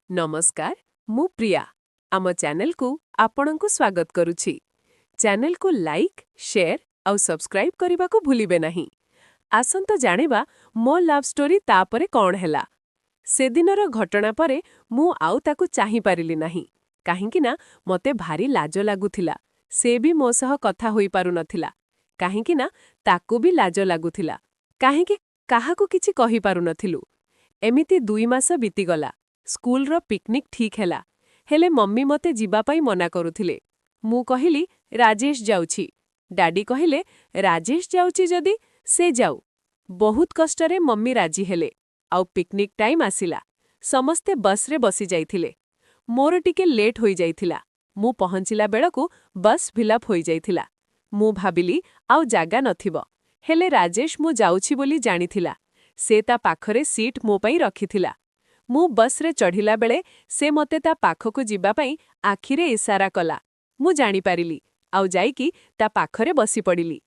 ନମସ୍କାର, ମୁଁ ପ୍ରିୟା। ଆମ ଚ୍ୟାନେଲକୁ ଆପଣଙ୍କୁ ସ୍ୱାଗତ କରୁଛି। ଚ୍ୟାନେଲକୁ ଲାଇକ୍, ସେୟାର ଆଉ ସବସ୍କ୍ରାଇବ୍ କରିବାକୁ ଭୁଲିବେ ନାହିଁ। ଆସନ୍ତୁ ଜାଣିବା ମୋ ଲଭ୍ ଷ୍ଟୋରି ତାପରେ କ'ଣ ହେଲା। ସେଦିନର ଘଟଣା ପରେ ମୁଁ ଆଉ ତାକୁ ଚାହିଁପାରିଲି ନାହିଁ, କାହିଁକି ନା ମୋତେ ଭାରି ଲାଜ ଲାଗୁଥିଲା। ସେ ବି ମୋ ସହ କଥା ହୋଇପାରୁନଥିଲା, କାହିଁକି ନା ତାକୁ ବି ଲାଜ ଲାଗୁଥିଲା। କାହିଁକି କାହାକୁ କିଛି କହିପାରୁନଥିଲୁ। ଏମିତି 2 ମାସ ବିତିଗଲା। ସ୍କୁଲର ପିକନିକ୍ ଠିକ୍ ହେଲା। ହେଲେ ମମ୍ମି ମୋତେ ଯିବା ପାଇଁ ମନା କରୁଥିଲେ। ମୁଁ କହିଲି, ରାଜେଶ ଯାଉଛି। ଡାଡି କହିଲେ, ରାଜେଶ ଯାଉଛି ଯଦି ସେ ଯାଉ। ବହୁତ କଷ୍ଟରେ ମମ୍ମି ରାଜି ହେଲେ ଆଉ ପିକନିକ୍ ଟାଇମ୍ ଆସିଲା। ସମସ୍ତେ ବସ୍ରେ ବସି ଯାଇଥିଲେ। ମୋର ଟିକେ ଲେଟ୍ ହୋଇଯାଇଥିଲା। ମୁଁ ପହଞ୍ଚିଲା ବେଳକୁ ବସ୍ ଫିଲଅପ୍ ହୋଇଯାଇଥିଲା। ମୁଁ ଭାବିଲି ଆଉ ଜାଗା ନଥିବ। ହେଲେ ରାଜେଶ ମୁଁ ଯାଉଛି ବୋଲି ଜାଣିଥିଲା। ସେ ତା ପାଖରେ ସିଟ୍ ମୋ ପାଇଁ ରଖିଥିଲା। ମୁଁ ବସ୍ରେ ଚଢ଼ିଲା ବେଳେ ସେ ମୋତେ ତା ପାଖକୁ ଯିବା ପାଇଁ ଆଖିରେ ଇସାରା କଲା। ମୁଁ ଜାଣିପାରିଲି ଆଉ ଯାଇକି ତା ପାଖରେ ବସିପଡ଼ିଲି।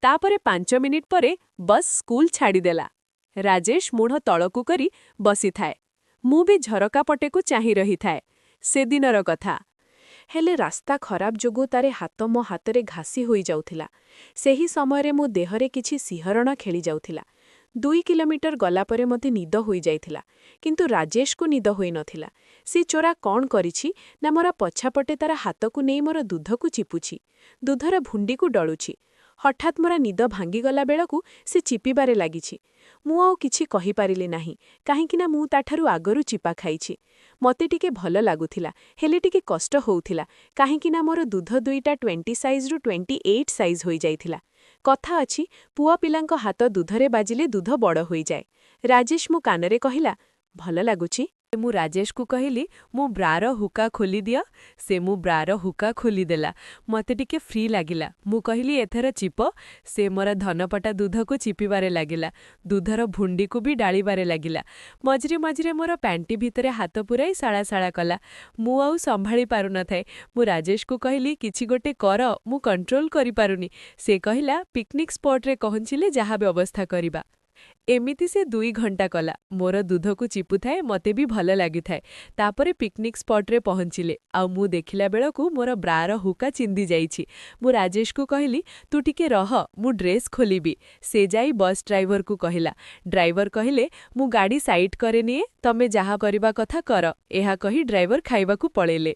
ତାପରେ 5 ମିନିଟ୍ ପରେ ବସ୍ ସ୍କୁଲ ଛାଡ଼ିଦେଲା। ରାଜେଶ ମୁହଁ ତଳକୁ କରି ବସିଥାଏ। ମୁଁ ବି ଝରକା ପଟେକୁ ଚାହିଁ ରହିଥାଏ। ସେଦିନର କଥା। ହେଲେ ରାସ୍ତା ଖରାପ ଯୋଗୁଁ ତାର ହାତ ମୋ ହାତରେ ଘାସି ହୋଇଯାଉଥିଲା। ସେହି ସମୟରେ ମୋ ଦେହରେ କିଛି ଶିହରଣ ଖେଳିଯାଉଥିଲା। 2 କିଲୋମିଟର ଗଲାପରେ ମୋତେ ନିଦ ହୋଇଯାଇଥିଲା, କିନ୍ତୁ ରାଜେଶକୁ ନିଦ ହୋଇନଥିଲା। ସେ ଚୋରା କ'ଣ କରିଛି ନା ମୋର ପଛାପଟେ ତାର ହାତକୁ ନେଇ ମୋର ଦୁଧକୁ ଚିପୁଛି, ଦୁଧର ଭୁଣ୍ଡିକୁ ଡଳୁଛି। ହଠାତ୍ ମୋର ନିଦ ଭାଙ୍ଗିଗଲା ବେଳକୁ ସେ ଚିପିବାରେ ଲାଗିଛି। ମୁଁ ଆଉ କିଛି କହିପାରିଲି ନାହିଁ, କାହିଁକିନା ମୁଁ ତାଠାରୁ ଆଗରୁ ଚିପା ଖାଇଛି। ମୋତେ ଟିକେ ଭଲ ଲାଗୁଥିଲା, ହେଲେ ଟିକେ କଷ୍ଟ ହେଉଥିଲା, କାହିଁକିନା ମୋର ଦୁଧ ଦୁଇଟା 20 ସାଇଜ୍ରୁ 28 ସାଇଜ୍ ହୋଇଯାଇଥିଲା। କଥା ଅଛି, ପୁଅ ପିଲାଙ୍କ ହାତ ଦୁଧରେ ବାଜିଲେ ଦୁଧ ବଡ଼ ହୋଇଯାଏ। ରାଜେଶ ମୋ କାନରେ କହିଲା, ଭଲ ଲାଗୁଛି? ମୁଁ ରାଜେଶକୁ କହିଲି, ମୋ ବ୍ରାର ହୁକା ଖୋଲିଦିଅ। ସେ ମୋ ବ୍ରାର ହୁକା ଖୋଲିଦେଲା। ମୋତେ ଟିକେ ଫ୍ରି ଲାଗିଲା। ମୁଁ କହିଲି, ଏଥର ଚିପ। ସେ ମୋର ଧନପଟା ଦୁଧକୁ ଚିପିବାରେ ଲାଗିଲା। ଦୁଧର ଭୁଣ୍ଡିକୁ ବି ଡାଳିବାରେ ଲାଗିଲା। ମଝିରେ ମଝିରେ ମୋର ପ୍ୟାଣ୍ଟି ଭିତରେ ହାତ ପୁରାଇ ଶାଳା ଶାଳା କଲା। ମୁଁ ଆଉ ସମ୍ଭାଳି ପାରୁନଥାଏ। ମୁଁ ରାଜେଶକୁ କହିଲି, କିଛି ଗୋଟେ କର, ମୁଁ କଣ୍ଟ୍ରୋଲ କରିପାରୁନି। ସେ କହିଲା, ପିକନିକ୍ ସ୍ପଟରେ ପହଞ୍ଚିଲେ ଯାହା ବ୍ୟବସ୍ଥା କରିବା। ଏମିତି ସେ 2 ଘଣ୍ଟା କଲା। ମୋର ଦୁଧକୁ ଚିପୁଥାଏ, ମୋତେ ବି ଭଲ ଲାଗୁଥାଏ। ତାପରେ ପିକନିକ୍ ସ୍ପଟରେ ପହଞ୍ଚିଲେ ଆଉ ମୁଁ ଦେଖିଲା ବେଳକୁ ମୋର ବ୍ରାର ହୁକା ଚିନ୍ଦି ଯାଇଛି। ମୁଁ ରାଜେଶକୁ କହିଲି, ତୁ ଟିକେ ରହ, ମୁଁ ଡ୍ରେସ୍ ଖୋଲିବି। ସେ ଯାଇ ବସ୍ ଡ୍ରାଇଭରକୁ କହିଲା। ଡ୍ରାଇଭର କହିଲେ, ମୁଁ ଗାଡ଼ି ସାଇଡ୍ କରେନିଏ, ତମେ ଯାହା କରିବା କଥା କର। ଏହା କହି ଡ୍ରାଇଭର ଖାଇବାକୁ ପଳେଇଲେ।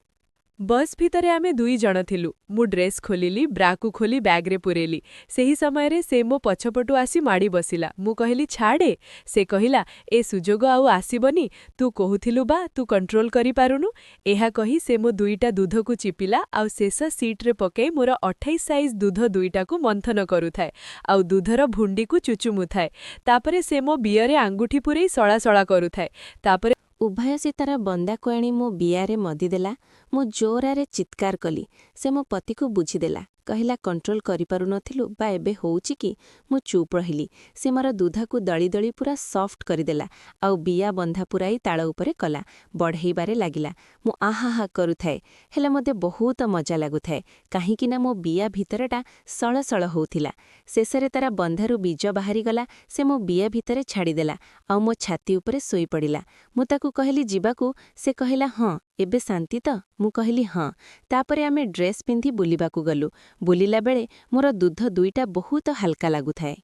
ବସ୍ ଭିତରେ ଆମେ ଦୁଇ ଜଣ ଥିଲୁ। ମୁଁ ଡ୍ରେସ୍ ଖୋଲିଲି, ବ୍ରାକୁ ଖୋଲି ବ୍ୟାଗରେ ପୂରେଇଲି। ସେହି ସମୟରେ ସେ ମୋ ପଛପଟୁ ଆସି ମାଡ଼ି ବସିଲା। ମୁଁ କହିଲି, ଛାଡ଼େ। ସେ କହିଲା, ଏ ସୁଯୋଗ ଆଉ ଆସିବନି। ତୁ କହୁଥିଲୁ ବା ତୁ କଣ୍ଟ୍ରୋଲ କରିପାରୁନୁ। ଏହା କହି ସେ ମୋ ଦୁଇଟା ଦୁଧକୁ ଚିପିଲା ଆଉ ଶେଷ ସିଟ୍ରେ ପକାଇ ମୋର 28 ସାଇଜ୍ ଦୁଧ ଦୁଇଟାକୁ ମନ୍ଥନ କରୁଥାଏ ଆଉ ଦୁଧର ଭୁଣ୍ଡିକୁ ଚୁଚୁମୁଥାଏ। ତାପରେ ସେ ମୋ ବିଅରେ ଆଙ୍ଗୁଠି ପୂରେଇ ସଳା ସଳା କରୁଥାଏ। ତାପରେ ଉଭୟ ସେ ତାର ବନ୍ଦାକୁ ଆଣି ମୋ ବିଆରେ ମଦିଦେଲା। ମୁଁ ଜୋରରେ ଚିତ୍କାର କଲି। ସେ ମୋ ପତିକୁ ବୁଝିଦେଲା। କହିଲା, କଣ୍ଟ୍ରୋଲ କରିପାରୁନଥିଲୁ ବା, ଏବେ ହଉଛି କି? ମୁଁ ଚୁପ୍ ରହିଲି। ସେ ମୋର ଦୁଧକୁ ଦଳି ଦଳି ପୁରା ସଫ୍ଟ କରିଦେଲା ଆଉ ବିଆ ବନ୍ଧା ପୁରାଇ ତାଳ ଉପରେ କଲା, ବଢ଼େଇବାରେ ଲାଗିଲା। ମୁଁ ଆହାହା କରୁଥାଏ, ହେଲେ ମୋତେ ବହୁତ ମଜା ଲାଗୁଥାଏ, କାହିଁକିନା ମୋ ବିଆ ଭିତରଟା ସଳସଳ ହଉଥିଲା। ଶେଷରେ ତାର ବନ୍ଧାରୁ ବୀଜ ବାହାରିଗଲା। ସେ ମୋ ବିଆ ଭିତରେ ଛାଡ଼ିଦେଲା ଆଉ ମୋ ଛାତି ଉପରେ ଶୋଇପଡ଼ିଲା। ମୁଁ ତାକୁ କହିଲି ଯିବାକୁ। ସେ କହିଲା, ହଁ, ଏବେ ଶାନ୍ତି ତ? ମୁଁ କହିଲି, ହଁ। ତାପରେ ଆମେ ଡ୍ରେସ୍ ପିନ୍ଧି ବୁଲିବାକୁ ଗଲୁ। ବୁଲିଲା ବେଳେ ମୋର ଦୁଧ ଦୁଇଟା ବହୁତ ହାଲକା ଲାଗୁଥାଏ।